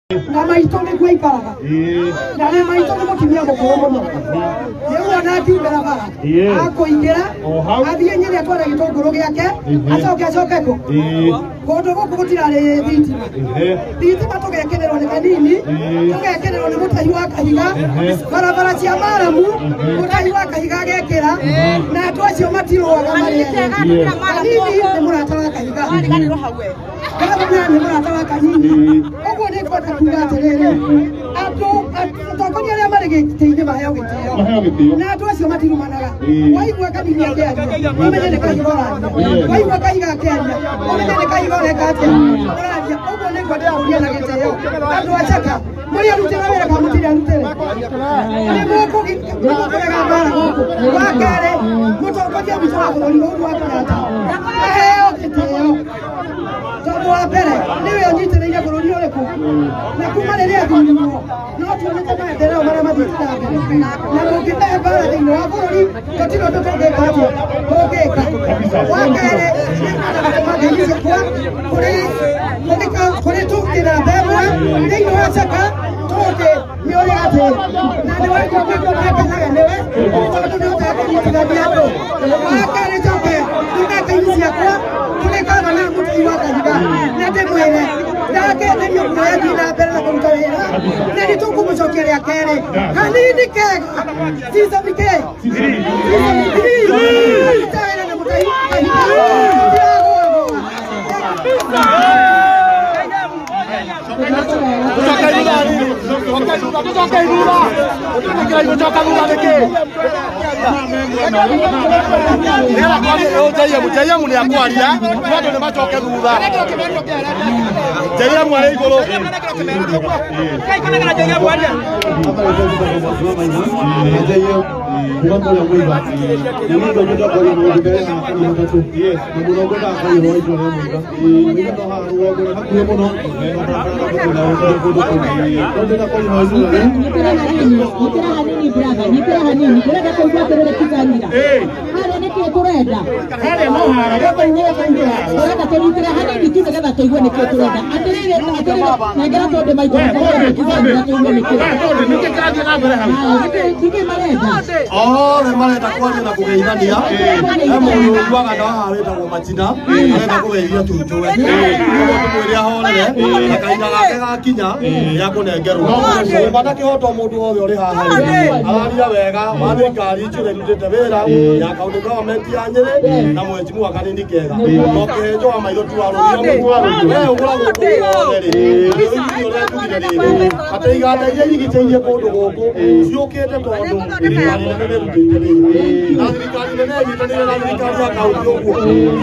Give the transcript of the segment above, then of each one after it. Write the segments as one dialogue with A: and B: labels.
A: Na maitũ nĩkuo aikaraga. Na nĩ maitũ nĩ mũtumia mũkũrũ mũno, rĩu ona angiumĩra bara akũingĩra.
B: O hau.
A: Athiĩ Nyĩrĩ atware gĩtũngũrũ gĩake, acoke acoke kũ kũndũ gũkũ gũtirarĩ thitima. Thitima tũgekĩrĩrwo nĩ kanini, tũgekĩrĩrwo nĩ mũtahi wa kahiga. Barabara cia maramu mũtahi wa kahiga agekĩra, na andũ acio matirũaga marĩ erĩ. Kanini nĩ mũrata wa kahiga, gavana nĩ mũrata wa kanini. Ũguo nĩ ngwenda kuga atĩrĩrĩ, andũ atongoria arĩa marĩ gĩtĩ-inĩ maheo gĩtĩo.
B: Maheo gĩtĩo.
A: Na andũ acio matirumanaga. Waigua kanini akĩaria, ũmenye nĩ kahiga ũraria. Waigua kahiga akĩaria, ũmenye nĩ kahiga ũreka atĩa, ũraria. Ũguo nĩ ngwenda kũria na gĩtĩo, andũ a Chaka, mũrĩ arutĩra wĩra kana mũtirĩ arutĩre? Nĩ mũkũrega mbara gũkũ. Wa kerĩ, mũtongoria witũ wa bũrũri Uhuru wa Kenyatta aheo gĩtĩo, tondũ wa mbere nĩwe ũnyitĩrĩire bũrũri ũrĩkũ, na kuma rĩrĩa athurirwo no tuonete maendeleo marĩa mathiĩte na mbere. Na mũngĩrehe mbara thĩinĩ wa bũrũri, tũtirĩ ũndũ tũngĩka atĩa, tũngĩka. Wa kerĩ, nĩ gũtũma ngeithi ciakwa kũrĩ tũngĩ namba ĩmwe thĩinĩ wa Chaka, tũngĩ nĩ ũrĩ gatĩ na nĩ wakenaga nĩwe, tondũ nĩ ũhotaga kũnyitithania andũ. Wa kerĩ, njoke njuge ngeithi ciakwa kũrĩ gavana Mũtui wa Kahiga, na ndĩmwĩre ndakenderio kuoya thiĩ na mbere na kũruta wĩra, na nĩ tũkũmũcokia rĩa kerĩ. Kanini kega season K, season 3, ruta wĩra na Mũtai wa Kahiga, tũtiragũagũa.
C: Tucoke thutha, tucoke thutha nĩkĩ? Nĩgetha twarie JM, JM nĩ akwaria, no andũ nĩ macoke thutha. JM arĩ igũrũ.
D: Kuma kũrĩa Mũiga na niĩ ngwenda kwaria maũndũ merĩ haha kana matatũ, na mũno ngwendaga kwaria ũhoro wa itũra rĩa Mũiga. Mũiga no haha rũgongo, nĩ hakuhĩ mũno na barabara na mũgũnda ũcio kũndũ kũu, no ndĩrenda kwaria ũhoro wa itũra rĩu.
E: Nyitĩra hanini, nyitĩra hanini brother, nyitĩra hanini. Tũrenda kũigua atĩrĩrĩ, Kizanira. Harĩa nĩkĩĩ tũrenda?
B: Harĩa no hara,
E: Tũrenda tũnyitĩre hanini tu nĩgetha tũigue nĩkĩĩ tũrenda. Atĩrĩrĩ, atĩrĩrĩ, nengera tũndĩ maitũ nĩgetha Kizanira tũigue nĩkĩĩ.
B: Nĩkĩ kĩrathiĩ na mbere hau?
E: Haya, nĩkĩĩ marenda?
D: Othe marenda kwaria na kũgeithania. He mũndũ ũiguaga na haha wĩtagwo Matina, arenda kũgeithia cucuwe, ũguo tũmwĩre ahorere na kahinda gake gakinya nĩakũnengerwo nyũmba na kĩhoto. Mũndũ wothe ũrĩ haha rĩ, araria wega wa thirikari icio ĩrutĩte wĩra ya county government ya Nyĩrĩ na mheshimiwa Kanini Kega, no kĩhenjo wa maitho tiwarũrio we ũgũragwo kũu wothe rĩ, ũrĩa njugire rĩrĩ atĩ iganda iria irigicĩirie kũndũ gũkũ ciũkĩte tondũ thirikari nene nĩ ĩrutĩte wĩra, na thirikari nene ĩnyitanĩire na thirikari ya kaunti. Ũguo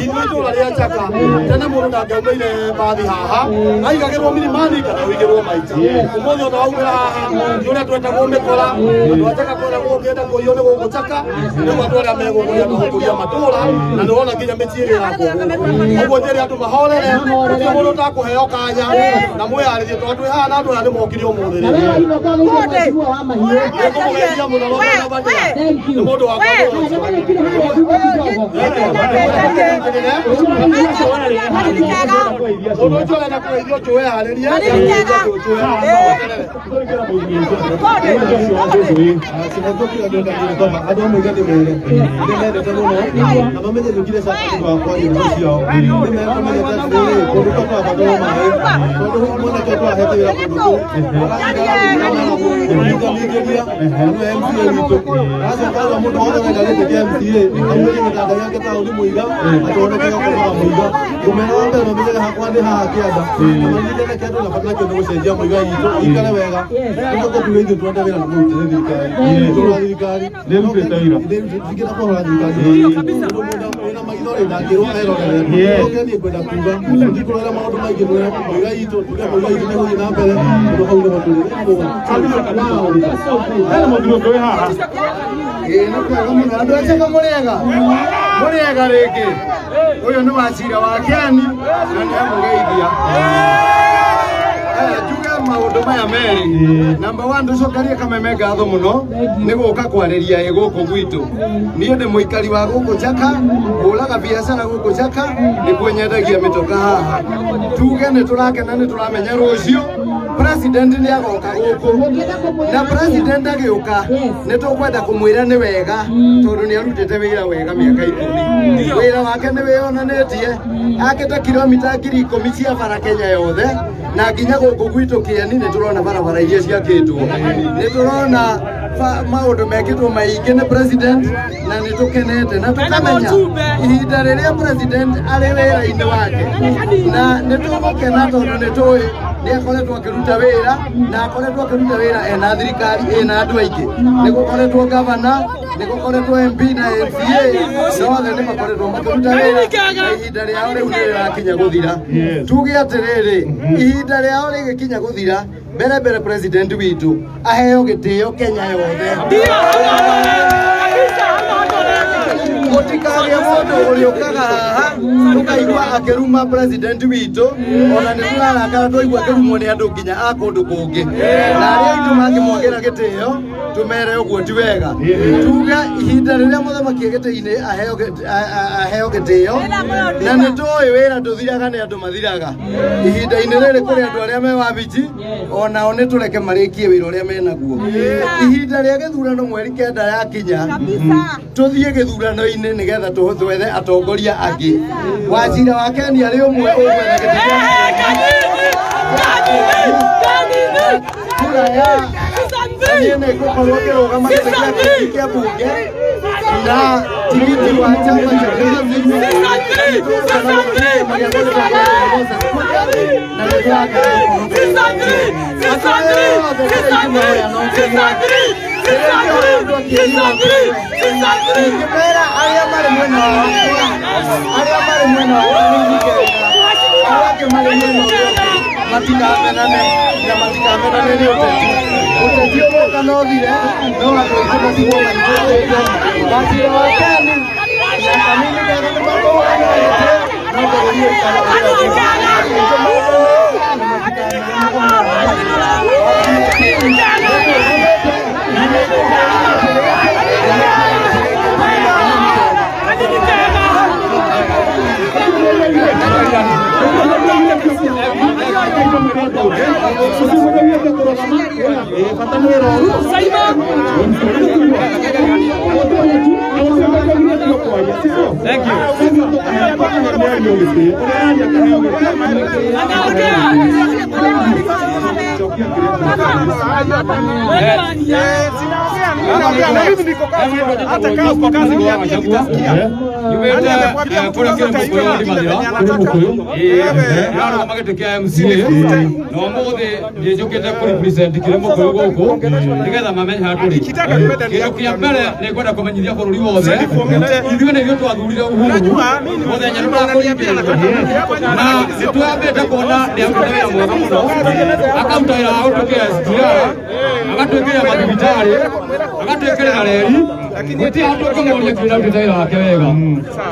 D: ithuĩ itũũra rĩa Chaka, tene mũndũ ndangĩaumĩire bathi haha, aigagĩrwo milimani kana ũigĩrwo maita. Ũmũthĩ ona waumĩra haha ti ũrĩa twetagwo mĩkora. Andũ a Chaka kwĩragwo ũngĩenda kũiywo nĩ gũkũ Chaka. Rĩu andũ arĩa megũkũria tũgũkũria matũũra, na nĩ wona nginya mĩciĩ ĩrĩa ĩrakwo gũkũ. Ũguo njĩre andũ mahorere, gũtirĩ mũndũ ũtakũheo kanya na mwĩyarĩrie, tondũ twĩ haha na andũ aya nĩ mokire ũmũthĩ.
E: Na wewe waigua kwa geithia mheshimiwa wa mahiũ.
D: Nĩngũmũgeithia mũno
E: Thank
D: nĩ
E: you.
D: mũndũ wakwa.
E: Haya, nĩmũnyitire harĩa kiugo kidogo.
D: Mũndũ ũcio ũrenda kũgeithio ũcio wĩharĩrie.
F: Kĩhoto kĩrĩa ndĩrenda kuga kwamba andũ a Mũiga ndĩmere nĩmendete mũno na mamenye njũkire caka nĩ ũndũ wa kwaria ndeto ciao. Nĩmekũmenyete atĩrĩrĩ, kũndũ kũu kũrabatarwo maĩ, tondũ mwanake ũyũ tũrahete wĩra kũndũ kũu kũnyitanyitĩria nĩwe MCA witũ. Aracoka auga mũndũ wothe ũrenda gĩtĩ kĩa MCA aumĩrie gĩtanda gĩake taũni Mũiga, atwone gũkomaga Mũiga. Ngũmera wa mbere mamenyage hakwa ndĩ haha kĩanda, na manyitane kĩndũ na bata nakĩo nĩ gũcenjia Mũiga itũ ikare wega. Tũcoke tuge ithuĩ twende wĩra nĩ mũrutĩre thirikari, tũra thirikari
B: Nĩrutĩte wĩra.
F: Ningĩenda kũhũra thirikari mũndũ wĩna maitho rĩ ndangĩrwo erorere. Oke niĩ ngwenda kuga ndikũrora maũndũ maingĩ, mwĩra Mũiga itũ, tuge Mũiga itũ nĩ gũthiĩ na mbere, tondũ hau nĩho tũrĩ.
B: Hena mũthuri ũngĩ wĩ haha.
C: Ĩĩ nĩ kwega mũno. Andũ a Chaka mũrĩega? Mũrĩega rĩngĩ. Ũyũ nĩ wacira wa Kĩani na nĩ amũgeithia. Aya, njuge maũndũ maya merĩ. Number one, tũcokerie Kameme ngatho mũno nĩ gũka kwarĩria ĩ gũkũ gwitũ. Niĩ ndĩ mũikari wa gũkũ Chaka, hũraga biacara gũkũ Chaka, nĩkuo nyendagia mĩtoka haha. Tuge nĩ tũrakena, nĩ tũramenya rũciũ President nĩ agoka gũkũ
E: Mũngĩenda kũmwĩra
C: na
E: atĩa?
C: president agĩũka
E: Yes.
C: nĩ tũkwenda kũmwĩra nĩ wega tondũ nĩ arutĩte wĩra wega mĩaka 10. Wĩra wake nĩ wĩyonanĩtie, akĩte kilomita 10,000 cia bara Kenya yothe, na nginya gũkũ gwitũ Kĩeni nĩ tũrona barabara iria ciakĩtwo, nĩ tũrona maũndũ mekĩtwo maingĩ nĩ president, na nĩ tũkenete na tũkamenya ihinda rĩrĩa president arĩ wĩra-inĩ wake, na nĩ tũgũkena tondũ nĩ tũĩ nĩ akoretwo akĩruta wĩra, na akoretwo akĩruta wĩra ena thirikari ĩna andũ aingĩ. Nĩ gũkoretwo gavana, nĩ gũkoretwo MP na MCA, na othe nĩ makoretwo makĩruta wĩra, na ihinda rĩao rĩu nĩ rĩrakinya gũthira. Tuge atĩrĩrĩ, ihinda rĩao rĩgĩkinya gũthira, mbere mbere president witũ aheo gĩtĩo Kenya yothe. Gũtikagĩe mũndũ ũrĩũkaga haha tũkaigua akĩruma president witũ, ona nĩ tũrarakara twaigua akĩrumwo nĩ andũ nginya a kũndũ kũngĩ, na arĩa aitũ mangĩmwagĩra gĩtĩo tũmere ũguo ti wega. Tuge ihinda rĩrĩa mũthamaki e gĩtĩ-inĩ aheo gĩtĩo, na nĩ tũĩ wĩra ndũthiraga, nĩ andũ mathiraga. Ihinda-inĩ rĩrĩ kũrĩ andũ arĩa me wabici, onao nĩ tũreke marĩkie wĩra ũrĩa menaguo. Ihinda rĩa gĩthurano mweri 9 yakinya, tũthiĩ gĩthurano-inĩ nĩgetha twethe atongoria angĩ. Wachira wa Kenya arĩ ũmwe ũgwetha gĩtĩ kĩa kura ya niĩ nĩ ngũkorwo ngĩrũgama gĩtĩ gĩa kĩĩ kĩa bunge na tigiti wa chama cha kazi na nĩ ingĩmera arĩa marĩ mwena wakwa, arĩa marĩ mwena wakwa nĩ ingĩenda, arĩa angĩ marĩ mwena ũrĩa ũngĩ matikamenane, na matikamenane nĩ ũteti. Ũteti ũgũka no ũthire, no andũ aitũ matigwo maitũrĩte. Wachira wa Keni na Kanini Kega nĩ makũhũrana gĩtĩ, no bũrũri ũikare ũrĩa ũrĩ. Aitũ mendane na matikamenane.
D: Thank you.
F: Hata kama uko kazi niambie, nitasikia. Nani amekwambia mtu unaweza utaiona kile venye anataka?
G: Ndĩrarũgama gĩtĩ kĩa MCA na ũmũthĩ nĩnjũkĩte kũ represent Kĩrĩmũkũyũ gũkũ nĩgetha mamenye harĩa tũrĩ. Kĩndũ kĩa mbere nĩ ngwenda kũmenyithia bũrũri wothe ithuĩ nĩ ithuĩ twathurire Uhuru mũthenya nĩ tũrakũnyitĩrĩra, na nĩ twambĩte kuona nĩ arutĩte wĩra mwega mũno, akaruta wĩra wa gũtwĩkĩra SGR, agatwĩkĩrĩra mathibitarĩ, agatwĩkĩrĩra reri, gũtirĩ handũ ũngĩmũria kĩrĩa arutĩte wĩra wake wega.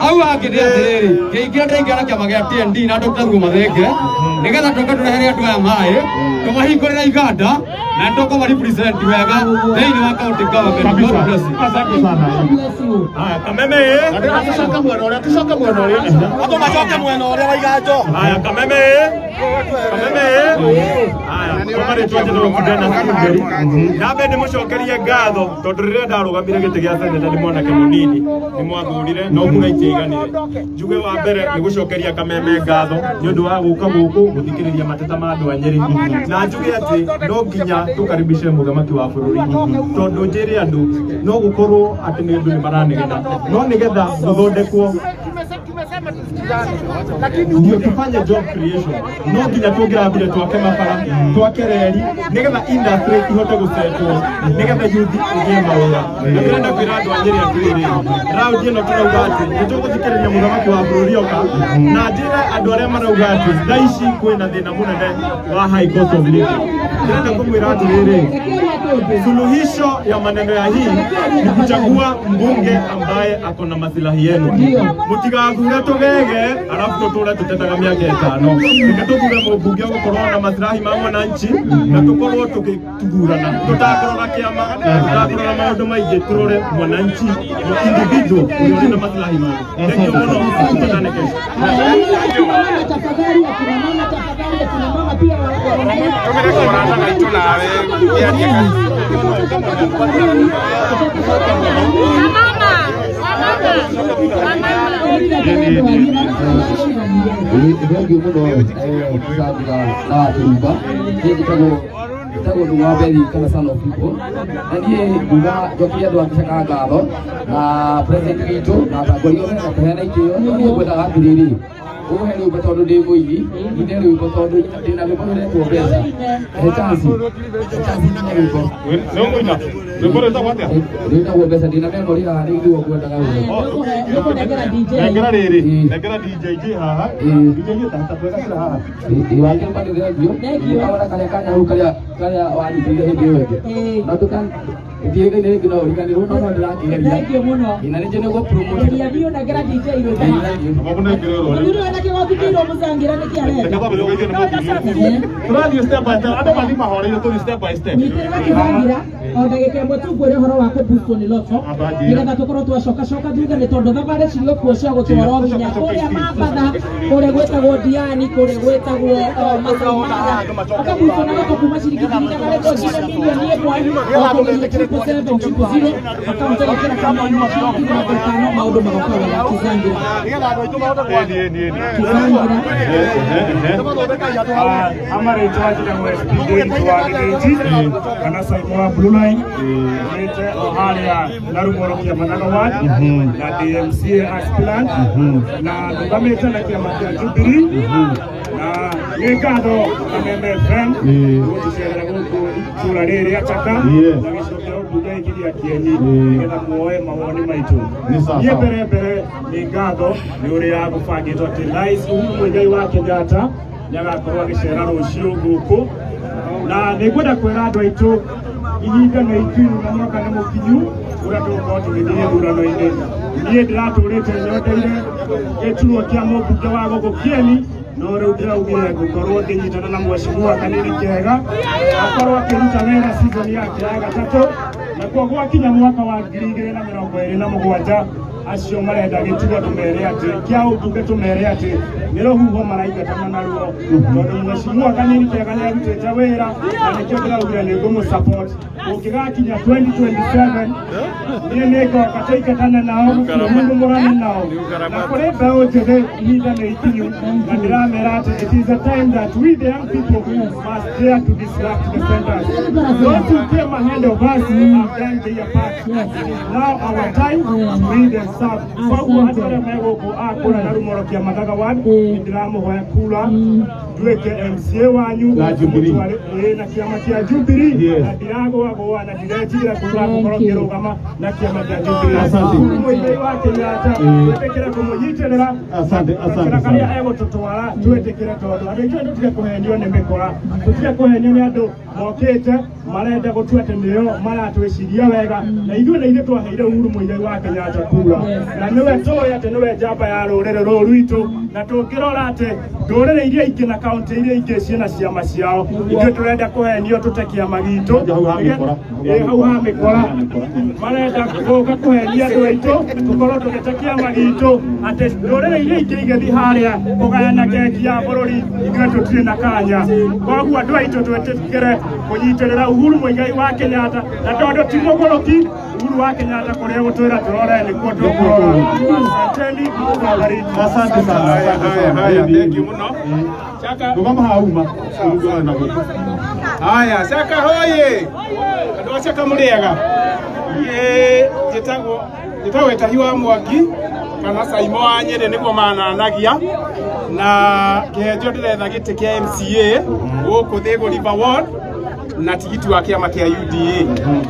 G: Hau hangĩ nĩ atĩrĩrĩ, ngĩingĩra ndaingĩra na kĩama gĩa TND na Dr. Ruo Mathenge nĩgetha tũke tũrehere andũ aya maĩ, tũmahingũrĩre iganda na nĩtũkũma represent wega thĩinĩ wa county government. God bless you.
B: Asante sana.
E: Bless you.
F: Haya, Kameme eh?
B: Tucoke mwena ũrĩa, tucoke mwena ũrĩa.
D: Andũ macoke mwena ũrĩa waiga njo.
F: Haya, Kameme eh? Kameme eh? Haya, kwa marĩtwa njĩtagwo Kudena Strawberry. Nyambe ndĩmũcokerie ngatho tondũ rĩrĩa ndarũgamire gĩtĩ gĩa seneta nĩ mwanake mũnini nĩ mwathurire no kura itiaiganire. Njuge wa mbere nĩ gũcokeria Kameme ngatho nĩ ũndũ wa gũka gũkũ gũthikĩrĩria mateta ma andũ a Nyĩrĩ, na njuge atĩ no nginya tũkaribishe mũthamaki wa bũrũri tondũ njĩre andũ no gũkorwo atĩ nĩ andũ nĩ maranegena, no nĩgetha gũthondekwo ndio tufanye job creation no nginya tũngĩrambire twake mabara, twake reri, nĩgetha industry ihote gũsetwo, nĩgetha youth ĩgĩe mawĩra. Na ndĩrenda kwĩra andũ a Nyĩrĩ atĩrĩrĩ, raundi ĩno tũrauga atĩ nĩ tũgũthikĩrĩria mũthamaki wa bũrũri oka, na njĩre andũ arĩa marauga atĩ thaa ici kwĩna thĩna mũnene wa high cost of living, ndĩrenda kũmwĩra atĩrĩrĩ, suluhisho ya maneno ya hii ni kuchagua mbunge ambaye ako na masilahi yenu. Mutigathure tugege.
H: Tũrũge arabu tũtũre tũtetaga mĩaka ĩtano. Reke tũthure mũmbunge ũgũkorwo na maslahi ma mwananchi na tũkorwo tũgĩthurana tũtakũrora kĩama, tũtakũrora maũndũ maingĩ, tũrore mwananchi individual ũrĩa ũrĩ na maslahi make. Thank you mũno, tũtane kesho.
E: Akina mama tafadhali, akina mama tafadhali, akina mama pia
I: Tumire kũrata gaitũ nawe mĩarie
C: Thengiũ mũno Sandra na Kĩrumba. Niĩ njĩtagwo Ndung'u wa Beri kana son of people. Na niĩ nguga njokerie andũ a Gĩcaka ngatho na president witũ na atongoria othe na kũheana itĩo. No niĩ ngwendaga atĩrĩrĩ, ũhe rwĩmbo tondũ ndĩ mũini, nyine rwĩmbo tondũ ndĩna rwĩmbo rũretwo mbeca. He chance, he chance nyine rwĩmbo.
H: Nĩ ũkũina rwĩmbo rwĩtagwo atĩa?
C: Rwĩtagwo mbeca, ndĩna memory haha nĩguo ngwendaga rwĩmbo.
E: Nĩkũnengera DJ.
H: Nengera rĩrĩ, nengera DJ J haha. DJ J ta twekagĩra haha.
C: Ĩĩ wakĩrũma nĩ thengio.
E: Thengio.
C: Nĩkawona karĩa kanya hau karĩa karĩa wanyitĩrĩire hĩndĩ ĩyo ĩngĩ.
E: Ĩĩ.
C: No tũkandiĩkaine rĩngĩ no ũriganĩrwo no no ndĩrakĩgeria.
E: Thengio mũno.
C: Ĩ, na nĩnjũ nĩguo promote.
E: Geria biũ nengera DJ rwĩmbo haha.
H: Makunengere rũrĩ.
E: Mũthuri ũyũ na kĩgoti kĩirũ mũcangĩra nĩkĩ arenda?
H: Reke twambe tũgeithie nĩ mũthuri. Tũrathiĩ step by step, andũ mathiĩ mahoreire tũthiĩ step by step.
E: Nyitĩrĩra kĩbangira o ndagĩka ĩmwe tu ngwĩre ũhoro wa kũbustwo nĩ loto
H: Amba njĩra.
E: nĩgetha tũkorwo twacokacoka thutha nĩ tondũ thabarĩ cirĩ kuo cia gũtwarwo nginya kũrĩa Mambatha, kũrĩa gwĩtagwo Diani, kũrĩa gwĩtagwo Masai Mara. Ũkabustwo na loto kuma ciringi 1,000 nginya 1,000,000 o kũgeria 777 000 akaunti ĩgekĩra kama ciringi 50 maũndũ magoka wega. Kizangira, Kizangira.
J: Amarĩtwa njĩtagwo SP Ndiritu wa Gĩthĩnji kana Saimo wa Blue Line, umĩte o harĩa Narumoro Kĩamanaga ward na DMCA aspirant na ndũgamĩte na kĩama kĩa Jubilee, na nĩ ngatho Kameme FM gũtũcerera gũkũ itũra rĩrĩ rĩa Chaka na gĩcigo kĩa ũmbunge gĩkĩ gĩa Kĩeni nĩgetha muoe mawoni maitũ.
H: Nĩ sawa
J: Niĩ
H: sawa.
J: mbere mbere nĩ ngatho nĩ ũrĩa gũbangĩtwo atĩ Rais Uhuru Muigai wa Kenyatta nĩ agakorwo agĩcera rũciũ gũkũ, na nĩ ngwenda kwĩra andũ aitũ ihinda nĩ ikinyu na mwaka nĩ mũkinyu ũrĩa tũgũkorwo tũgĩthiĩ gĩthurano-inĩ. Niĩ ndĩratũrĩte nyondeire gĩturwa kĩa mũmbunge wa gũkũ Kĩeni, no rĩu ndĩraugire ngũkorwo ngĩnyitana na mheshimiwa Kanini Kega akorwo akĩruta wĩra season yake ya gatatũ, nakuo gwakinya mwaka wa 2027 acio marenda gĩturwa tũmere atĩ kĩa ũmbunge, tũmere atĩ nĩ rũhuho maraingatana naruo, tondũ mheshimiwa Kanini Kega nĩ arutĩte wĩra na nĩkĩo ndĩraugire nĩ ngũmũ support. Ũngĩgakinya 2027 niĩ nĩ ngoka tũingatane nao, tũrumũrane nao. Na kũrĩ mbeũ njĩthĩ, ihinda nĩ ikinyu na ndĩramera atĩ it is a time that we the young people must dare to disrupt the centers. Those who came ahead of us have done their part. It is now our time to lead and serve. Koguo andũ arĩa me gũkũ a kũrĩa na Rumoro Kĩamathaga ward, nĩ ndĩramũhoya kura nduĩke MCA wanyu.
H: Na Jubilee.
J: Ĩĩ, na kĩama kĩa Jubilee.
H: Yes.
J: Na ndiragũagũa na ndiretigĩra kuga ngũkorwo ngĩrũgama na kĩama kĩa Jubilee.
H: Asante.
J: Uhuru Muigai wa Kenyatta twĩtĩkĩre kũmũnyitĩrĩra.
H: Asante, asante
J: Gacĩra karĩa
H: sana.
J: egũtũtwara twĩtĩkĩre, tondũ andũ aitũ tũtige kũhenio nĩ mĩkora, tũtige kũhenio nĩ andũ mokĩte marenda gũtua atĩ nĩo maratwĩciria wega, na ithuĩ na ithuĩ twaheire Uhuru Muigai wa Kenyatta kura na nĩwe tũĩ atĩ nĩwe njamba ya rũrĩrĩ rũrũ rwitũ, na tũngĩrora atĩ ndũrĩrĩ iria ingĩ na kaunti iria ingĩ ciĩna ciama ciao, ithuĩ tũrenda kũhenio tũte kĩama gitũ.
H: Hau ha mĩkora.
J: Ĩ, hau ha mĩkora marenda gũka kũhenia andũ aitũ tũkorwo tũgĩte kĩama gitũ, atĩ ndũrĩrĩ iria ingĩ igĩthiĩ harĩa kũgayana keki ya bũrũri, ithuĩ tũtirĩ na kanya. Koguo andũ aitũ twĩtĩkĩre kũnyitĩrĩra Uhuru Muigai wa Kenyatta, na tondũ ti mũgũrũki Uhuru wa Kenyatta, kũrĩa gũtwĩra tũrore nĩkuo tũkũrora. Asanteni, Mungu awabariki.
H: Asante sana, asante sana.
I: Haya, thank you muno. Chaka.
H: Rũgama haha uma. Rũgama na gũkũ.
I: Haya, Chaka hoye. Andũ a Chaka mũrĩega. Niĩ njĩtagwo Ĩtahi wa Mwangi kana Saimo wa Nyĩrĩ nĩguo mananagia, na kĩhenjo ndĩretha gĩtĩ kĩa MCA gũkũ Thĩgũ River Ward na tigiti wa kĩama kĩa UDA.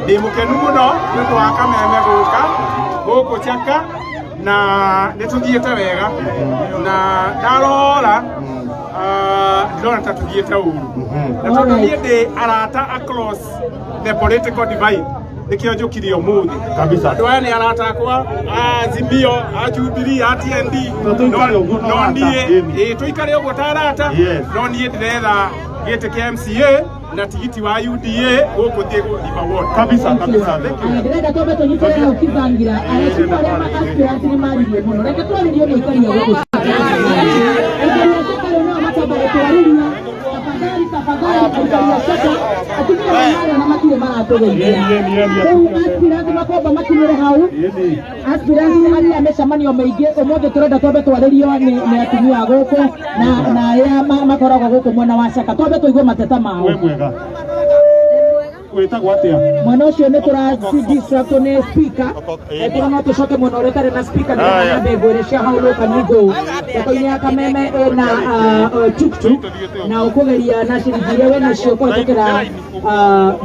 I: Ndĩ mũkenu mũno nĩ ũndũ wa Kameme gũka gũkũ Chaka na nĩ tũthiĩte wega, na ndarora ndĩrona ta tũthiĩte ũru, na tondũ niĩ ndĩ arata across the political divide. Nĩkĩo njũkire ũmũthĩ.
H: Kabisa.
I: Andũ aya nĩ arata akwa a Azimio, a Jubilee, a TND.
H: Na tũikare ũguo
I: no
H: no arata,
I: niĩ
H: ĩni.
I: ĩĩ tũikare ũguo ta arata.
H: Yes.
I: No niĩ ndĩretha gĩtĩ kĩa MCA na tigiti wa UDA gũkũ thiĩ Gũthiba Ward.
H: Kabisa, kabisa. Thank you.
E: Aya, ndĩrenda twambe tũnyitĩre hau Kizangira arecibu arĩa ma aspirants nĩ maririe mũno reke twarĩrio nĩ aikari a gũkũ aikari a Caka rĩu nĩo makwamba gũtwarĩria tafadhali tafadhali aikari a Caka atumia nĩ marĩa na matirĩ maratũgeithia
H: Yeni, yeni, yeni,
E: rĩu aspirants makwamba makinyĩre hau
H: Yeni.
E: aspirants nĩ maria mĩcemanio mĩingĩ ũmũthĩ tũrenda twambe twarĩrio nĩ atumia a gũkũ na arĩa makoragwo gũkũ mwena wa Caka twambe tũigue mateta mao.
H: We mwega. Wĩtagwo atĩa?
E: Mwena ũcio nĩ tũra distract nĩ speaker ĩkorwo no tũcoke mwena ũrĩa ũtarĩ na speaker nĩgetha nyambe ngwĩre cia hau rũkanyingũ thoko-inĩ ya Kameme ĩna tuktuk na ũkũgeria na ciringi iria wĩ nacio kũhetũkĩra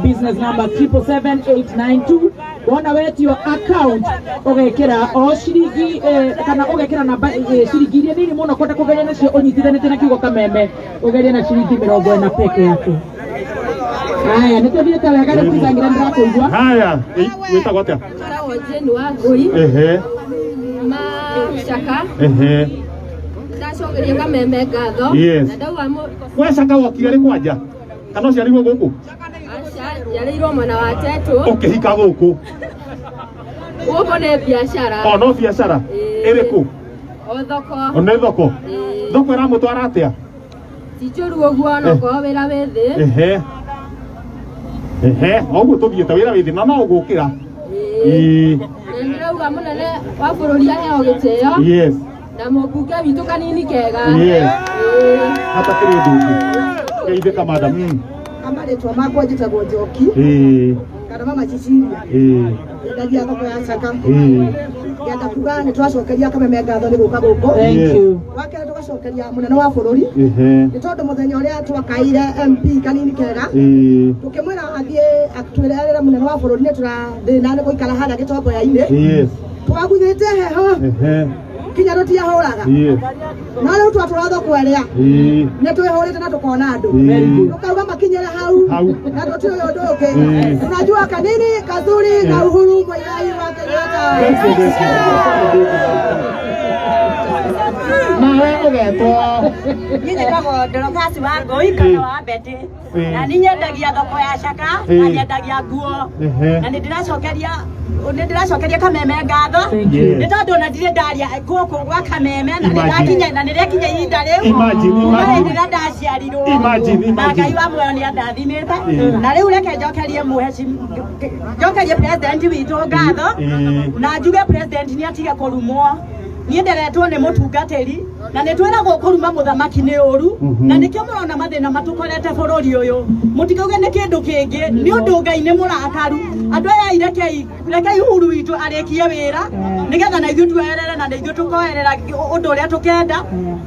E: business number 777892 wona wetio account ũgekĩra o ciringi kana ũgekĩra namba ciringi iria nini mũno kwenda kũgeria nacio ũnyitithanĩtie na kiugo Kameme ũgerie na ciringi 40 peke yake. Haya, nĩ tũthiĩte wega rĩu Kizangira nĩndĩrakũigua.
H: Haya, wĩtagwo atĩa?
K: Njĩtagwo Jane Wangũi
H: Ehe,
K: ma Caka.
H: Ehe.
K: Ndacokeria Kameme ngatho.
H: Yes.
K: Na ndauga
H: We Caka wokire rĩ kwanja? Kana ũciarirwo gũkũ?
K: Aca, njiarĩirwo mwena wa Tetũ.
H: Ũkĩhika gũkũ?
K: Gũkũ nĩ biacara.
H: O no biacara?
K: Ĩĩ.
H: Ĩrĩkũ?
K: O thoko.
H: O nĩ thoko?
K: Ĩĩ.
H: Thoko ĩramũtwara atĩa?
K: Ti njũru ũguo no korwo wĩra wĩ thĩ.
H: Ehe. Ehe, o ũguo tũthiĩte wĩra wĩ thĩ na no ũgũkĩra. Ĩĩ.
K: Na ndĩrauga mũnene wa bũrũri aheo gĩtĩo.
H: Yes.
K: Na mũmbunge witũ kanini kega.
H: Yes.
K: Ĩĩ.
H: Hatakĩrĩ ũndũ ũngĩ. Geithĩka madam.
A: Amarĩtwa makwa njĩtagwo Njoki
H: Ĩĩ.
A: kana mama Cecilia.
H: Ĩĩ.
A: Nyendagia thoko ya Caka.
H: Ĩĩ.
A: Ngenda kuga nĩ twacokeria Kameme ngatho nĩ gũka gũkũ.
E: Thank
H: Yes.
E: you.
A: Wa kerĩ tũgacokeria mũnene wa bũrũri
H: Ehe.
A: nĩ tondũ mũthenya ũrĩa twakaire MP kanini kega
H: Ĩĩ.
A: tũkĩmwĩra athiĩ atwĩrerere mũnene wa bũrũri nĩ tũrathĩna nĩ gũikara harĩa gĩtomboya-inĩ.
H: Yes.
A: Twaguthĩte heho
H: Ehe.
A: kinya tũtiahũraga.
H: Yes.
A: No rĩu twatũra thoko ĩrĩa
H: Ĩĩ.
A: nĩ twĩhũrĩte na tũkona andũ.
H: Ĩĩ.
A: Tukauga makinyĩre hau
H: Hau.
A: na tũtiũĩ ũndũ ũngĩ.
H: Ĩĩ.
A: Tunajua kanini kazuri na Uhuru Muigai wa Kenyatta.
H: Nawe ũgetwo?
L: Niĩ njĩtagwo Dorokasi wa Ngũi kana wa Betty.
H: Ĩĩ.
L: Na nĩ nyendagia thoko ya Caka na
H: Ĩĩ.
L: nyendagia nguo.
H: Ehe.
L: Na nĩ ndĩracokeria Kameme ngatho.
E: Thank you.
L: Nĩ tondũ ona ndirĩ ndaria gũkũ gwa Kameme na nĩ
H: Imagine.
L: ndakinya na nĩ rĩakinya ihinda rĩu.
H: Imagine,
L: Kuma
H: imagine.
L: hĩndĩ ĩrĩa ndaciarirwo.
H: Imagine,
L: Na
H: imagine.
L: Ngai wa muoyo nĩ andathimĩte.
H: Ĩĩ.
L: Na rĩu reke njokerie njokerie president witũ ngatho.
H: Ĩĩ.
L: Na njuge president nĩ atige kũrumwo. Niĩ nderetwo nĩ mũtungatĩri na nĩ twĩragwo kũruma mũthamaki nĩ ũru na nĩkĩo mũrona mathĩna matũkorete bũrũri ũyũ mũtikauge nĩ kĩndũ kĩngĩ nĩ ũndũ Ngai nĩ mũrakaru andũ aya rekei rekei Uhuru witũ arĩkie wĩra nĩgetha na ithuĩ tuoerere na ithuĩ tũkoerera ũndũ ũrĩa tũkenda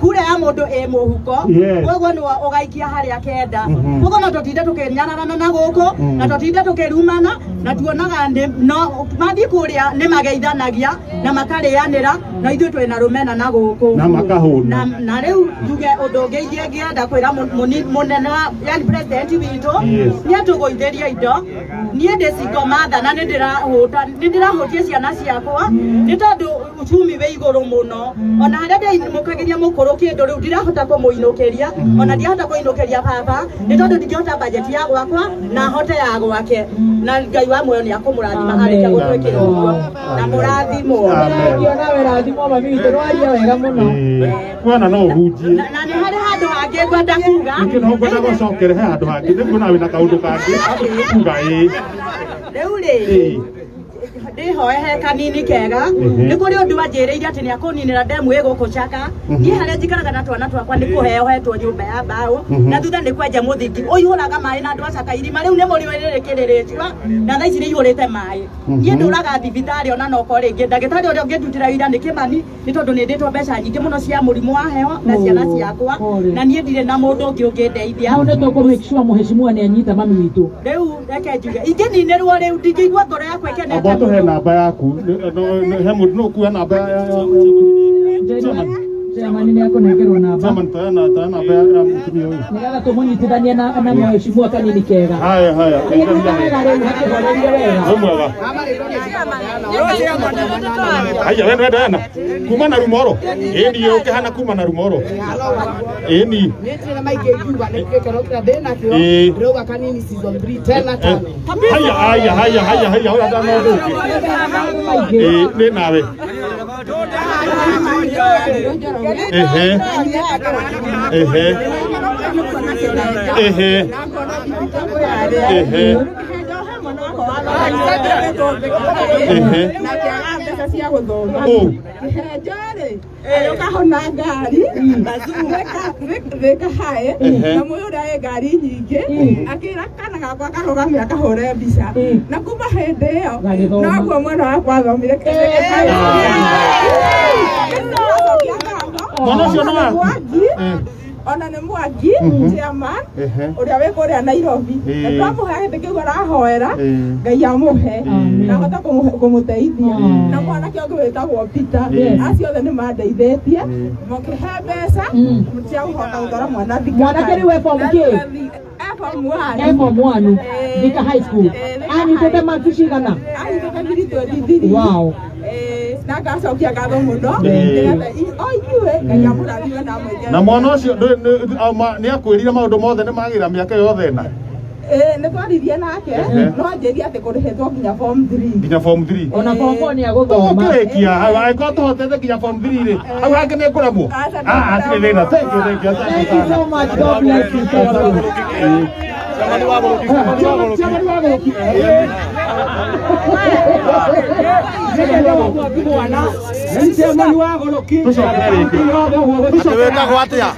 L: kura ya mũndũ ĩ mũhuko.
H: Yes.
L: Koguo nĩwe ũgaikia harĩa kenda koguo no tũtinde tũkĩnyararana na gũkũ na tũtinde tũkĩrumana na tuonaga no mathiĩ kũrĩa nĩ mageithanagia na makarĩanĩra na ithuĩ twĩna rũmena na gũkũ
H: Na makahũna.
L: Na rĩu njuge ũndũ ũngĩ ingĩenda kwĩra mũnene wa yani president witũ
H: Yes.
L: nĩ atũgũithĩrie indo niĩ ndĩ single mother na nĩ ndĩrahũtia ciana ciakwa nĩ tondũ uchumi wĩ igũrũ mũno ona harĩa ndĩinũkagĩria mũkũrũ kĩndũ rĩu ndirahota kũmũinũkĩria ona ndirahota kũinũkĩria baba nĩ tondũ ndingĩhota bajeti ya gwakwa na hote ya gwake na Ngai wa muoyo nĩ akũmũrathima arĩkia gũtwĩkĩra ũguo na mũrathimwo.
E: Thengiũ nawe rathimwo mami witũ nĩwaria wega mũno.
H: Kuona no ũhunjie.
L: Na nĩ harĩ handũ hangĩ ngwenda kuga.
H: Nĩkĩ no ngwenda gũcokere he handũ hangĩ nĩguo nawe na kaũndũ kangĩ kuga ĩĩ.
L: Rĩu rĩ
H: Ĩĩ.
L: ndĩhoe he kanini kega nĩ kũrĩ ũndũ wanjĩrĩire atĩ nĩ akũninĩra ndemu ĩ gũkũ Caka niĩ harĩa njikaraga na twana twakwa nĩ kũheo hetwo nyũmba ya mbaũ na thutha nĩ kwenja mũthingi ũihũraga maĩ na andũ a Caka irima rĩu nĩ mũrĩo rĩrĩ kĩrĩrĩcua na thaa ici nĩ ihũrĩte maĩ niĩ ndũraga thibitarĩ ona noko rĩngĩ ndagĩtarĩ ũrĩa ũngĩndutĩra wĩra nĩ Kĩmani nĩ tondũ nĩ ndĩtwo mbeca nyingĩ mũno cia mũrimũ wa heho na ciana ciakwa na niĩ ndirĩ na mũndũ ũngĩ ũngĩndeithia.
E: Hau nĩ tũkũ make sure mũheshimiwa nĩ anyita mami witũ.
L: Rĩu reke njuge ingĩninĩrwo rĩu ndingĩigua ngoro yakwa ĩkenete.
H: Amba tũhe namba yaku. He mũndũ no ũkuoya namba ya chairman.
E: Chairman nĩ akũnengerwo namba.
B: Chairman toya namba ya mũtumia ũyũ.
E: Nĩgetha tũmũnyitithanie na mheshimiwa kanini kega.
B: Haya haya.
E: Wega rĩu hakĩhorerie wega.
B: Nĩ mwega. Haya we ndwenda yana. Kuma na rumoro. Ĩni ũkĩhana kuma na rumoro. Ĩni.
A: Nĩtĩra maingĩ ngiuga nĩ gĩkeno kĩrĩa ndĩ nakĩo
B: Ĩĩ.
A: ndĩrauga kanini season 3 tena tano.
B: Haya haya haya haya haya ũyũ ndana ũndũ ũngĩ. Ĩĩ nĩ nawe. Ehe. Ehe. Ehe. Ehe. Ehe.
M: Mbeca cia gũthoma
B: Ũ.
M: kĩhenjo rĩ ũkahona ngari thĩka haĩ
B: Ehe.
M: na mũyũ ũrĩa wĩ ngari nyingĩ akĩra kana gakwa karũgame akahũre mbica na kuma hĩndĩ ĩyo
E: Gagĩthoma.
M: noguo mwana wakwa athomire.
B: Mwana ũcio nĩ waku?
M: Mwangi ona nĩ Mwangi chairman
B: Ehe.
M: ũrĩa wĩ kũrĩa Nairobi.
B: Ĩĩ.
M: Na twamũhe gĩtĩ kĩu arahoera
B: Ĩĩ.
M: Ngai amũhe na ahote kũmũteithia na mwanake ũngĩ wĩtagwo Peter. Acio othe nĩ mandeithĩtie makĩhe mbeca cia kũhota gũtwara mwana Thika.
E: Mwanake rĩu e form kĩ?
M: E form one.
E: E form 1 Thika High School. Anyitĩte marks cigana?
M: Anyitĩte 323.
E: Wow.
M: Na ngacokia ngatho mũno
B: Ĩĩ.
M: nĩgetha o inyuĩ Ngai amũrathime na amwĩke.
B: Na mwana ũcio nĩ akwĩrire maũndũ mothe nĩ magĩra mĩaka yothe ĩna.
M: Ĩĩ, nĩ twaririe nake
B: Ehe.
M: no anjĩrie atĩ kũrĩhĩtwo nginya form 3.
B: Nginya form 3.
E: Ona form 4 nĩ agũthoma.
B: Tũkĩrĩkia hau angĩkorwo tũhotete nginya form 3 rĩ hau hangĩ nĩ ngũremwo. Ah, hatirĩ thĩna. Thank you, thank you. Asante
E: Thank you
B: sana.
E: so much. God bless you. Thank you.
D: Chairman wa Gũrũki, chairman wa Gũrũki.
G: Chairman wa Gũrũki.
B: Tũcokere rĩngĩ.
D: Wĩtagwo atĩa?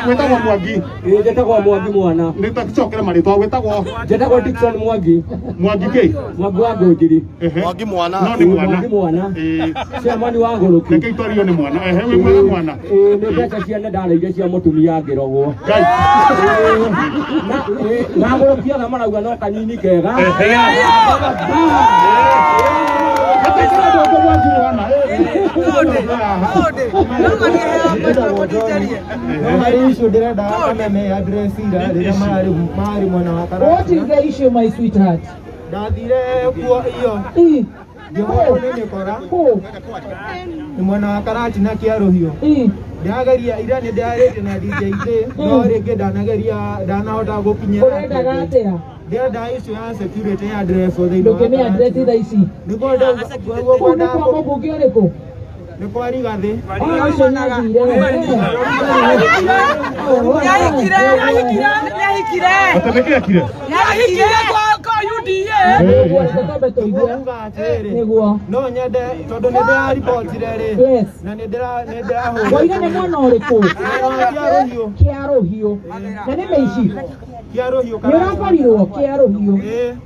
B: Wĩtagwo Mwangi.
G: Ĩĩ njĩtagwo Mwangi mwana.
B: Nĩ tũcokere marĩtwa wĩtagwo
G: Njĩtagwo Dickson Mwangi.
B: Mwangi kĩ?
G: Mwangi wa Ngũnjiri.
B: Ehe.
D: Mwangi mwana.
B: No nĩ mwana.
G: Mwangi mwana.
B: Ĩĩ.
G: Chairman wa Gũrũki.
B: Reke itwario nĩ mwana. Ehe wĩ mwega mwana.
G: Ĩĩ nĩ mbeca ciene ndarĩire cia mũtumia ngĩrogwo.
B: Ngai.
G: Na Gũrũki othe marauga no kanini kega.
B: Ehe.
F: No harĩ issue ndĩrenda kameme address ira rĩrĩa mararĩ mwena wa
E: What
F: Karatina.
E: is the issue, my sweetheart?
F: Ndathire kuo iyo
E: Ĩĩ.
F: ngĩhũrwo nĩ mĩkora
E: Kũ?
F: nĩ mwena wa Karatina Kĩarũhiũ.
E: Ĩĩ.
F: Ndĩrageria ira nĩ ndĩrarĩtie na DJ J no rĩngĩ ndanageria ndanahota gũkinyĩra.
E: Ũrendaga atĩa?
F: Ndĩrenda issue ya security ya address thĩinĩ wa
E: Ndũkĩmĩ address
F: Karatina.
E: thaa ici.
F: Nĩguo
E: Kũu nĩ kwa mũmbunge ũrĩkũ?
F: nĩ kwa Rigathĩ.
E: Oh, ũcio nĩ athire.
B: Atĩ nĩkĩ ekire?
E: Nĩguo, tũigue.
F: Atĩrĩrĩ,
E: Nĩguo.
F: no nyende tondũ nĩ ndĩraribotire rĩ
E: Yes.
F: na nĩ ndĩrahũrwo.
E: Woiga nĩ mwena ũrĩkũ?
F: Kĩarũhiũ.
E: Kĩarũhiũ. Na nĩ mĩici.
F: Kĩarũhiũ
E: Nĩ ũrakorirwo Kĩarũhiũ.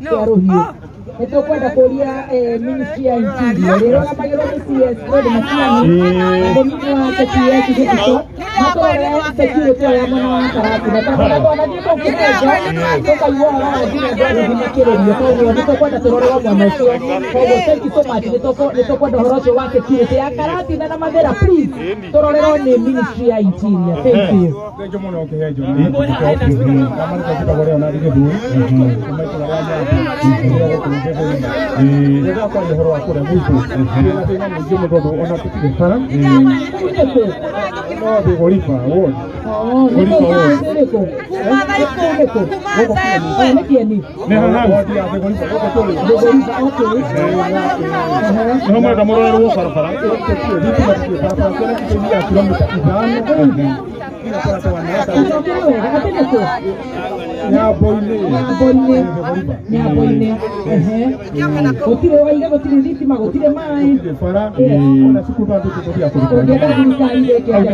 E: Kĩarũhiũ. Nĩ tũkwenda kũria ministry ya interior ĩrĩa ĩrũgamagĩrwo nĩ CS Fred Matiang'i na mũnini wake PS Gĩthito matũrore security ĩyo ya mwena wa Karatina tondũ ona twanathiĩ kũu Kĩhenjo tũkaigua ũhoro wa nginya andũ agĩthiĩ makĩrĩrio koguo nĩ tũkwenda tũrorerwo mwena ũcio. Koguo thank you so much. Nĩ tũkwenda ũhoro ũcio wa security ya Karatina na Mathĩra, please tũrorerwo nĩ ministry ya interior. Thank you.
I: Thank you mũno kĩhenjo nĩ marĩtwa njĩtagwo Leonard Gĩthuri kuma itũra rĩa Nyambi rĩrĩa kwaria ũhoro wa kũrĩa gwitũ twĩna thĩna mũingĩ mũno tondũ ona tũtirĩ bara
E: Kũu nĩ kũ?
I: no Thigoriba ward.
E: Oh, nĩ kũ? Nĩ kũ? Kũu nĩ kũ? Oh, nĩ Kĩeni.
B: Nĩ haha.
I: Ward ya Thigoriba gũkũ tũrĩ.
E: Thigoriba, okay.
B: Nĩho mũrenda mũrorerwo barabara.
I: Thitima tũtirĩ barabara ciana citũ ithiaga kilomita ithano nginya
E: Ũcokere wega atĩ nĩ kũ?
I: Nyambo-inĩ.
E: Nyambo-inĩ. Nyambo-inĩ. Ehe. Gũtirĩ waiga, gũtirĩ thitima, gũtirĩ maĩ.
I: Gũtirĩ bara ona cukuru andũ tũthiaga kũruta.
E: Ũngĩenda thirikari ĩke atĩa?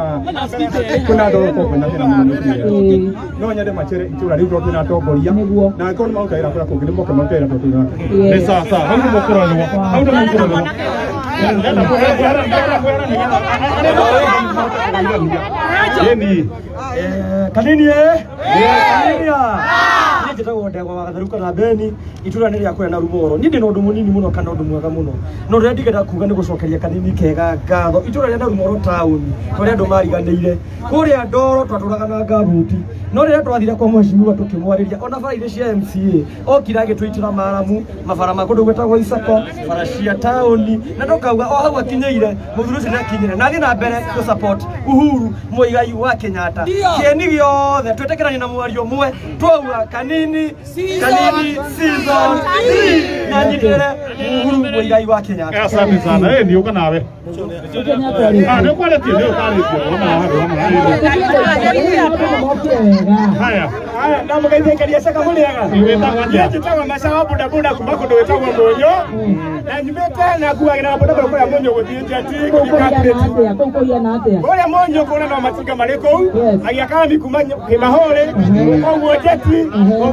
I: Kwĩna andũ gũkorwo kwĩna thĩna mũno mĩthiĩre no nyende macere itũra rĩu tondũ twĩna atongoria na angĩkorwo nĩ maruta wĩra kũrĩa kũngĩ nĩ moke marute wĩra tondũ twĩna
B: Nĩ sawa sawa, hau nĩ mũkũrorwo, hau nĩ mũkũrorwo. Ndĩrenda kwehera, ndĩrenda kwehera nĩgetha arĩa mahote kũgeithania. Ĩni.
D: Kanini eh? Kanini ah.
N: Niĩ njĩtagwo Ndegwa wa Gatherũ kana Beni, itũra nĩ rĩa kũrĩa na Rumoro. Niĩ ndĩ na ũndũ mũnini mũno kana ũndũ mwega mũno. No ũrĩa ndingĩenda kuga nĩ gũcokeria Kanini Kega ngatho. Itũra rĩa Narumoro taũni, tũrĩa andũ mariganĩire. Kũrĩa Ndoro twatũraga na ngabuti. No rĩrĩa twathire kwa mheshimiwa tũkĩmwarĩria ona bara irĩ cia MCA, okire agĩtũitĩra maramu, mabara ma kũndũ gwĩtagwo Isako, bara cia taũni, na tũkauga o hau akinyĩire, mũthuri ũcio nĩakinyĩre. Na athiĩ na mbere gũ support Uhuru Muigai wa Kenyatta. Kĩeni gĩothe twĩtĩkĩranie na mwario ũmwe, twauga Kanini Kanini season 3 na nyitĩrĩre Uhuru Muigai wa Kenyatta.
B: Asante sana. Eh, nĩ ũka nawe. Ah, nĩ ũkwarĩtie, nĩ ũkwarĩtie. Ona haha, ona haha. Haya.
I: Haya, ndamũgeithĩkeria caka mũrĩega.
B: Wĩtagwo atĩa?
I: Niĩ njĩtagwo Maca wa bodaboda kuma kũndũ gwĩtagwo Mũnyũ. Na nyumĩte na nguagĩra bodaboda kũrĩa Mũnyũ gũthiĩ Njati, gũthiĩ Kapteti.
E: Kũu kũhiana atĩa?
I: Kũrĩa Mũnyũ kũrĩa no matinga marĩ kũu, magĩakaga mi kuma Kĩmahũrĩ, koguo Njati,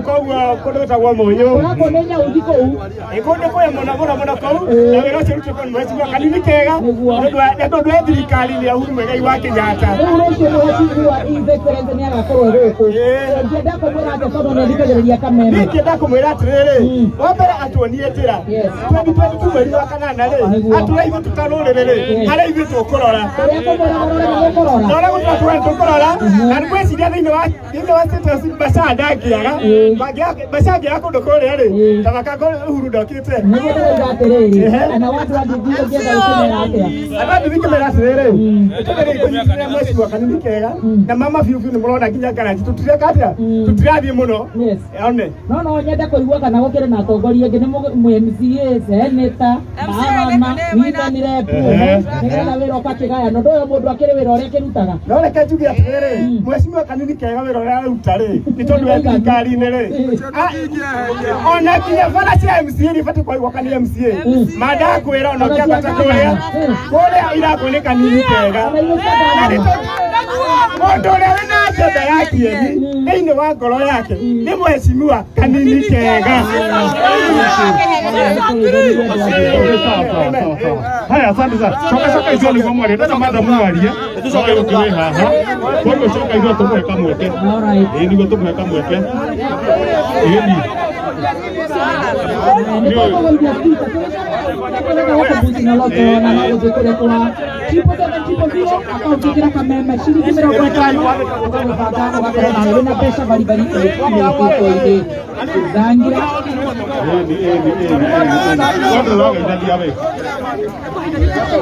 I: koguo kũndũ gwĩtagwo Mũnyũ.
E: Ũrakwo nĩ nyauthi kũu.
I: Ĩ kũndũ kũrĩa mũno mũno mũno kũu, na wĩra ũcio ũrutĩtwo nĩ mheshimiwa Kanini Kega, nĩ tondũ wa thirikari ya Uhuru Muigai wa Kenyatta.
E: Rĩu rũciũ mũheshimiwa His Excellency nĩ agakorwo gũkũ. Ũngĩenda kũmwĩra atĩa tondũ nĩ athikagĩrĩria Kameme?
I: Niĩ ingĩenda kũmwĩra atĩrĩrĩ, wa mbere atuonie njĩra 2022 mweri wa kanana rĩ, atũra ithuĩ tũtarũrĩrĩ rĩ, harĩa ithuĩ tũkũrora.
E: Ũrĩa kũmwĩra mũrore nĩ mũkũrora.
I: Na ũrĩa gũtũra tũrore tũkũrora, na ngwĩciria thĩinĩ wa status Macha ndangĩaga, Macha angĩaga kũndũ kũrĩa rĩ, ta baka Uhuru ndokĩte.
E: Nĩguo ndĩroiga atĩrĩrĩ, kana watu wa Nduthi ũngĩenda gũkĩmera atĩa?
I: Andũ a Nduthi ngĩmera atĩrĩrĩ, tũgerie kũnyitĩrĩra mheshimiwa Kanini Kega, na mama biũ biũ nĩ mũrona nginya ngaraji tũtireka atĩa, tũtirathiĩ mũno. One.
E: No no nyende kũigua kana gũkĩrĩ na atongoria angĩ nĩ MCA, seneta, mama, women rep, nĩgetha wĩra ũgakĩgayana. Ũndũ ũyũ mũndũ akĩrĩ wĩra ũrĩa akĩrutaga.
I: No reke njuge atĩrĩrĩ, mheshimiwa Kanini Kega wĩra ũrĩa aruta rĩ, nĩ tondũ wa thirikari-inĩ rĩ, ona nginya bara cia MCA nĩ ibatiĩ kũigwo kana MCA. Ma ndakwĩra ona ũkĩambata kũrĩa, kũrĩa irakwo nĩ Kanini Kega. Na nĩ tondũ mũndũ ũrĩa wĩna agenda ya kĩeni thĩinĩ wa ngoro yake nĩ mheshimiwa Kanini Kega.
B: Haya, asante sana. Coka coka ithuĩ nĩguo mwarie. Ndona madam mwarie. Tũcoke gũkĩrĩ haha. Koguo coka ithuĩ tũmũhe kamweke. Ĩĩ nĩguo tũmũhe kamweke. Ĩĩ ni.
E: Nĩ tũkũgũithia speaker. Tũgĩcoka gũkũbuci na loto na no gũthiĩ kũrĩa kwa 777 0 akaunti ĩkĩra Kameme ciringi 50 ũgagĩbanga ũgakorwo nawe wĩna mbeca baribari mĩhuko-inĩ. Thangira.
B: Ĩĩ ni ĩĩ ni ĩĩ ni. Tondũ ũrageithania we.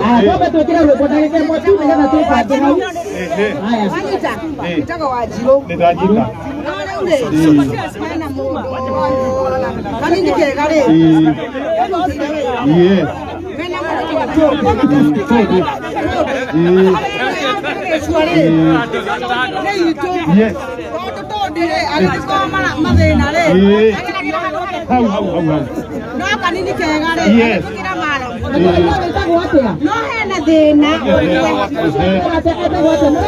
E: Aya, twambe twĩkĩre rwĩmbo ndagĩka ĩmwe tu nĩgetha twĩbange hau. Haya.
A: Njĩtagwo Wanjirũ.
B: Nĩ ndanyita.
A: No rĩu rĩ, hena mũndũ Kanini Kega rĩ, arutĩire wĩra.
B: Yes.
A: Mena mũndũ wĩtagwo
B: Ĩĩ.
A: Gĩcua rĩ, nĩ itũ.
B: Yes.
A: Tondũ tondĩ rĩ, agĩkorwo mathĩna rĩ,
B: Ĩĩ.
A: agĩkĩra handũ
B: Hau hau hau hau.
A: No Kanini Kega rĩ,
B: Yes.
A: agĩtũkĩra maramu.
E: Wĩtagwo atĩa?
A: No hena thĩna.
E: Etagwo atĩa? Mũrĩmũ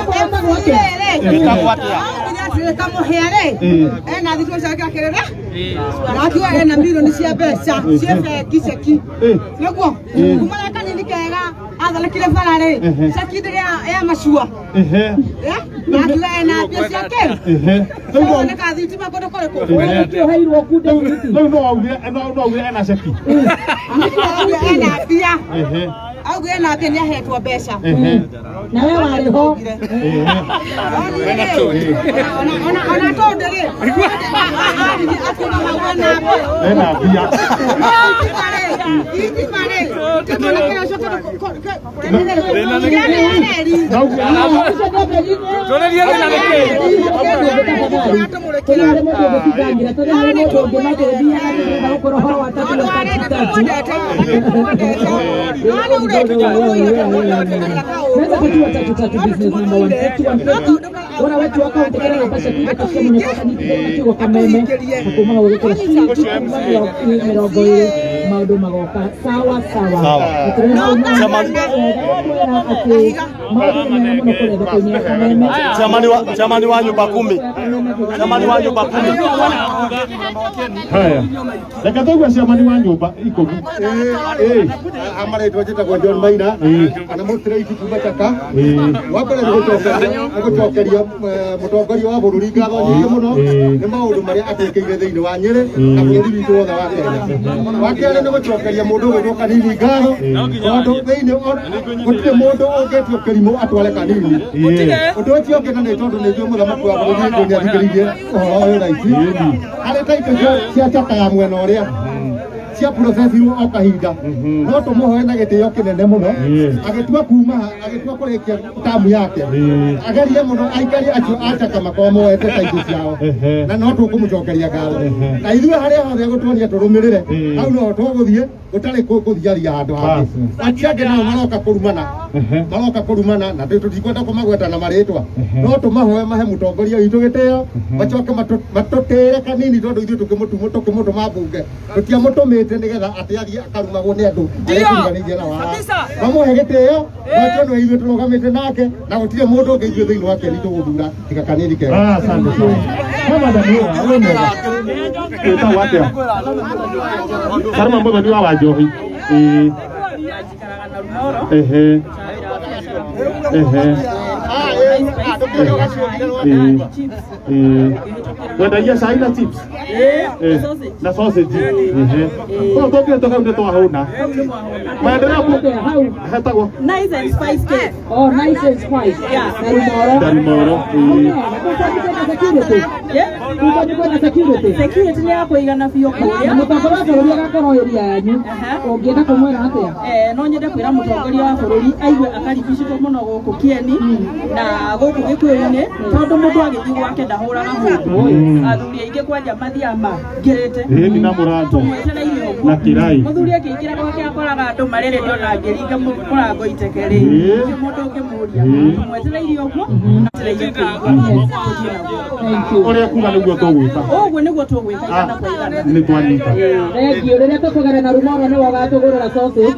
E: etagwo atĩa?
A: Kamũhĩa rĩ, ena thikũ ciake akĩrĩra na akiuga ena mirioni cia mbeca cia bengi ceki nĩguo kuma rĩa Kanini Kega atharĩkire bara rĩ, ceki ndĩrĩ ya macua na akiuga ena mbia ciake nĩka thitima kũndũ kũrĩkũ.
E: Ũheirwo kunde
B: Rĩu no augire no augire ena ceki.
A: Auge ena mbia,
B: Ehe.
A: auge ena mbia nĩ ahetwo mbeca.
B: Ehe.
E: Na we warĩ ho.
A: Ona tondũ rĩ, akiuga hau ena mbia.
B: Ena mbia.
A: Thitima rĩ, kĩmwana kĩrĩa ũcio
G: Tuonerie thĩna nĩ kĩĩ?
E: Tũrĩ harĩ mũndũ ũngĩtithangira, tũrĩ harĩ mũndũ ũngĩ magĩthiaga nĩgetha gũkorwo ũhoro wa tatu na tatu tatu. Naweza kujua tatu tatu business number 1 51 50. Wona wetu akaunti kana namba ciaku ithatũ cia mũnyaka kanyitithania na kiugo Kameme na kuma hau ũgĩkĩra ciringi kuma 20 maũndũ magoka sawa sawa.
D: Sawa.
E: Na tũrĩ hau na kwĩra atĩ Maũndũ nĩ mega mũno kũrĩa thoko-inĩ ya Kameme.
D: Chamani wa nyumba kumi. Chamani wa nyumba kumi.
B: Haya, reke tũigue ciamani wa nyũmba ikũmi.
F: Amarĩtwa njĩtagwo John Maina kana mũtirĩici kuma Chaka. Wa mbere nĩ gũcokeria mũtongoria wa bũrũri ngatho nyingĩ mũno nĩ maũndũ marĩa atwĩkĩire thĩinĩ wa Nyĩrĩ na bũrũri witũ wothe wa Kenya. Wa kerĩ nĩ gũcokeria mũndũ ũgwĩtwo Kanini ngatho tondũ thĩinĩ gũtirĩ mũndũ ũngĩtio kĩrimũ atware Kanini. Ũndũ ũcio ũngĩ na nĩ tondũ nĩ njũĩ mũthamaki wa bũrũri nĩ athikĩrĩirie ũhoro ũyũ thaa ici harĩ taitũ cia Chaka ya mwena ũrĩa cia processirwo o kahinda no tũmũhoe na gĩtĩo kĩnene mũno agĩtua kuma agĩtua kũrĩkia tamu yake agerie mũno aikari acio a Chaka makorwo moete taitũ ciao na no tũkũmũcokeria ngatho na ithuĩ harĩa hothe egũtuonia tũrũmĩrĩre hau no tũgũthiĩ gũtarĩ kũthiaria handũ hangĩ. Acio angĩ nao maroka kũrumana, maroka kũrumana na tũtikwenda kũmagweta na marĩtwa, no tũmahoe mahe mũtongoria witũ gĩtĩo macoke matũtĩre Kanini tondũ ithuĩ tũkĩmũtũma mbunge tũtiamũtũmĩte nĩgetha atĩ athiĩ akarumagwo nĩ andũ arĩa tũriganĩirie nao haha. Mamũhe gĩtĩo gwatwo nĩwe ithuĩ tũrũgamĩte nake na gũtirĩ mũndũ ũngĩ ithuĩ thĩinĩ wa Keni tũgũthura tiga Kanini kega.
B: Ah, asante sana. Kama madam wĩ mwega. Wĩtagwo atĩa? Karma Muthoni wa Wanjohi. Ĩĩ. Ehe. Ehe. Ĩĩ. Ĩĩ. Wendagia cai na chips? Eh, na sausage. Ehe. Koguo tũngĩhĩtũka hau nĩ twahũna. Maendeleo hetagwo
L: Nice and Spice Cake.
E: Oh, Nice and Spice.
L: Yeah.
E: Narumoro.
B: Narumoro. Ĩĩ.
E: Security. Kumba nĩ kwĩna security.
L: Security nĩ ya kũigana biũ kũrĩa.
E: Na mũtongoria wa bũrũri agakorwo area yanyu. Ũngĩenda kũmwĩra atĩa?
L: No nyende kwĩra mũtongoria wa bũrũri aigue akaribicĩtwo mũno gũkũ Kieni na gũkũ Gĩkũyũ-inĩ tondũ mũndũ agĩthiĩ gwake ndahũraga mũndũ. Athuri aingĩ kwanja mathiaga mangĩrĩte.
B: Ĩĩ na mũrango.
L: Tũmwetereire ũguo.
B: Na kĩrai.
L: Mũthuri akĩingĩra gwake akoraga andũ marĩrĩ ona angĩringa mũrango iteke rĩ. Gũtirĩ mũndũ ũngĩmũria. Tũmwetereire ũguo na twetereire kũigua tũthiĩ naguo.
B: Ũrĩa kuga nĩguo tũgwĩka.
L: Ũguo nĩguo tũgwĩka igana kwa igana.
B: Nĩ twanyita.
E: Thank you. Rĩrĩa tũkũgera na Rumoro nĩwe ũgatũgũrĩra sausage.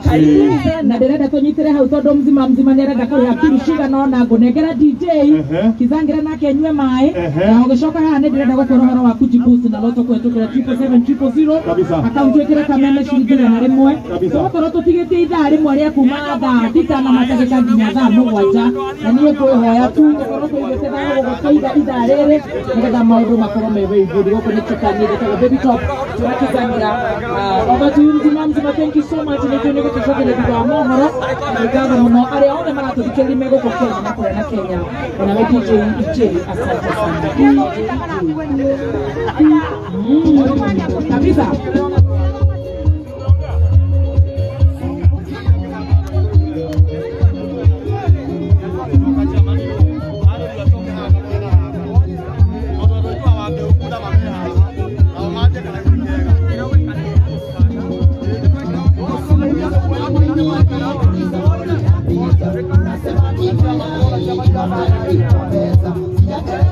E: Na ndĩrenda tũnyitĩre hau tondũ mzima mzima nĩarenda kũrĩha bill cigana ũna ngũnengera DJ Kizangira nake anyue maĩ na ũgĩcoka haha nĩ ndĩrenda gũkwĩra ũhoro wa Kujibusi na Lotto kũhetũkĩra 777
B: Kabisa.
E: Akaunti ĩkĩre Kameme ciringi 100. Tũgũkorwo tũtigĩtie ithaa rĩmwe rĩa kuma thaa thita na matagĩka nginya thaa mũgwanja na niĩ ngwĩhoya tu tũkorwo tũigĩte thayũ gũgũtũiga ithaa rĩrĩ nĩgetha maũndũ makorwo me very good. Gũkũ nĩ Chukani gĩtagwo Baby Top tũrakizangira. Over to you mzima mzima, thank you so much nĩ nĩ gũtũcokeria thutha wa mohoro na nĩ ngatho mũno arĩa othe maratũthikĩrĩria me gũkũ Kenya na kũrĩa na Kenya ona we DJ DJ asante sana DJ kabisa.
C: Pesa.